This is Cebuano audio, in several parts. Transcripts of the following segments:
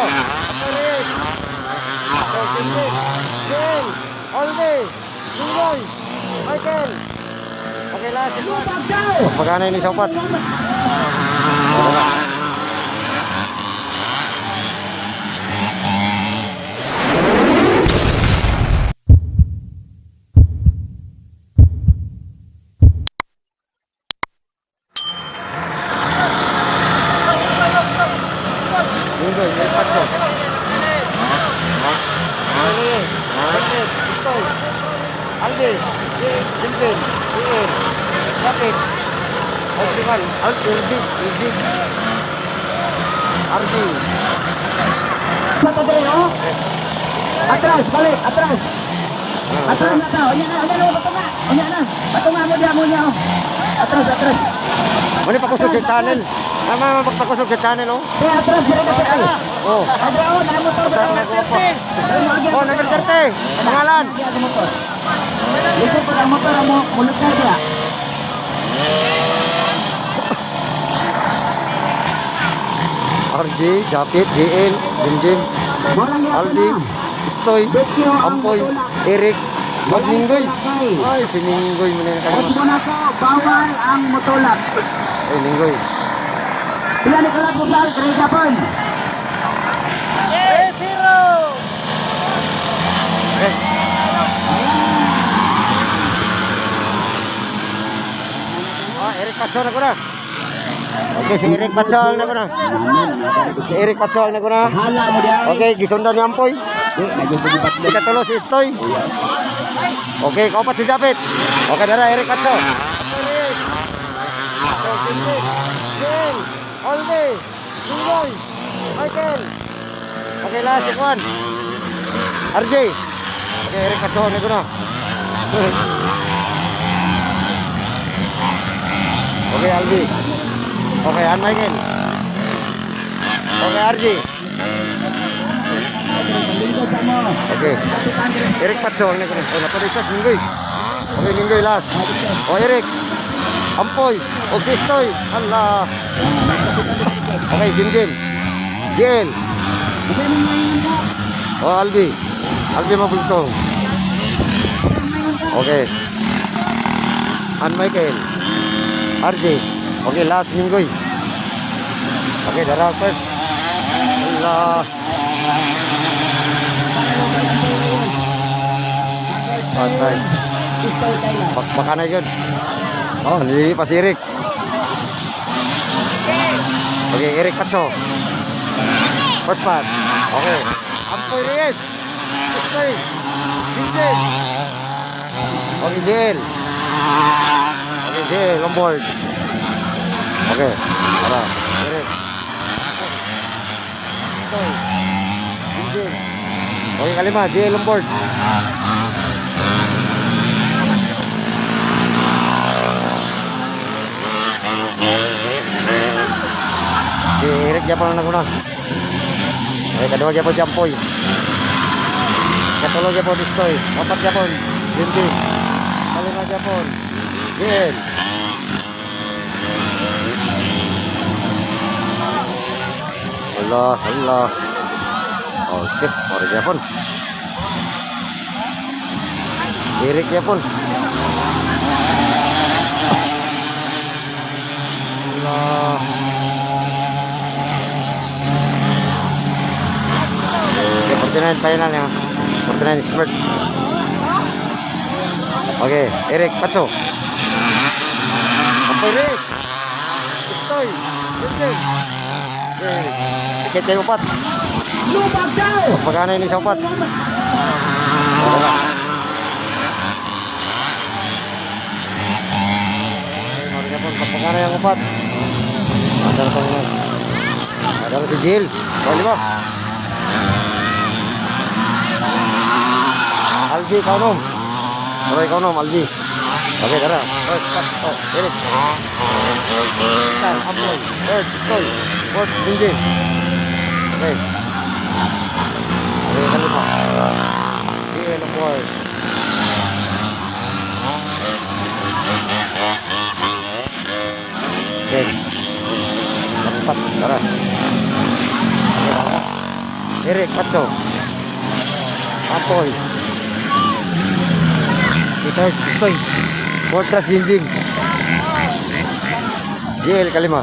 Pacho. Ampoy Reyes. Okay, Jim. Jim. Olme. Jinggoy. Michael. Okay, last one. Pagkana ini sa upat. Jinggoy, El Pacho. Olme. Michael. Istoy. Alde. Jimjim. JL. Kapit. Optimal. Alt, LG. LG. RG. Sa tabi, oh. Atras, balik, atras. Atras na ta. Unya na, unya na, patunga. Unya na. Patunga mo diya mo niya, oh. Atras, atras. Muna pakusog sa channel. Tama, magpakusog sa channel, oh. Kaya atras, dili ka ay. Oh. Adra, oh, na motor. Start na ko po. Oh, number 30. Pangalan. Diya sa motor. Lisod pa ang motor mo, mulot na diya. RJ, Japit, JL, Jimjim, Walang yapon Aldi, na. Istoy, Ampoy, Eric, Magminggoy. Ay, si Minggoy mo na yung Huwag kanima. mo na ko, bawal ang motolak. Ay, Minggoy. Pila ni kalap mo sa Kaya Japon. Okay. Ah, Eric Pacho na ko na. Okay, si Eric Pacho ang na ko na. Si Eric Pacho ang na ko na. Hala mo diya. Okay, gisundan ni Ampoy. Ikatulo si Istoy. Okay, kaupat si Japit. Okay, dara Eric Pacho. Jel, Olme, Jinggoy, Michael. Okay, last si Juan. RJ. Okay, Eric Pacho na ko na. Okay, Albi. Okay, Ann Michael. Okay, RJ. Okay. Eric Pacho ang nagkunan. Oh, napadisas, Minggoy. Okay, Minggoy last. Oh, Eric. Ampoy. Og si Istoy. Allah. Okay, Jim Jim. JL. Oh, Albi. Albi mabultong. Okay. Ann Michael. RJ. Okay, last Minggoy. Okay, dara first. Allah. Patay. Baka na yun. Oh, nililipas si Eric. Okay, Eric Pacho. First part. Okay. Ampoy Reyes. Istoy. Vincent. Okay, JL. Okay, JL on board. Okay. Tara. Eric. Istoy. Vincent. Okay, kalima. JL on board. Si Eric Japon ang naguna. Okay, kadua Japon si Ampoy. Katulo Japon Istoy. Opat Japon. Jimji. Kalima Japon. JL. Allah, Allah. Okay, ore Japon. Eric Japon. Allah. Okay, 49 final ya. 49 expert. Okay, Eric Pacho. Ampoy Reyes. Istoy. Jimjim. Okay. Tiket kayo upat. Lubag daw! Pagkana ini sa upat. Pagkana yung upat. Ada na itong ada na si Jill. Oh, lima. Albi, ikaw nom. Tara, ikaw nom, Albi. Okay, tara. First, cut. Oh, Eric. Second, Ampoy. Third, Istoy. Fourth, Jinjin. Okay. Okay, kalima. DL on board. Okay. Last spot. Tara. Okay, tara. Eric, Patso. Apoy. Peter, Pistoy. Fortress Jinjing. JL kalima.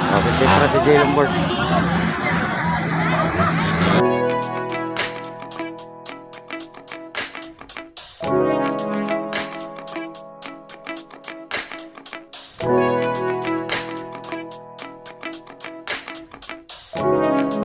Okay, check na si JL on board.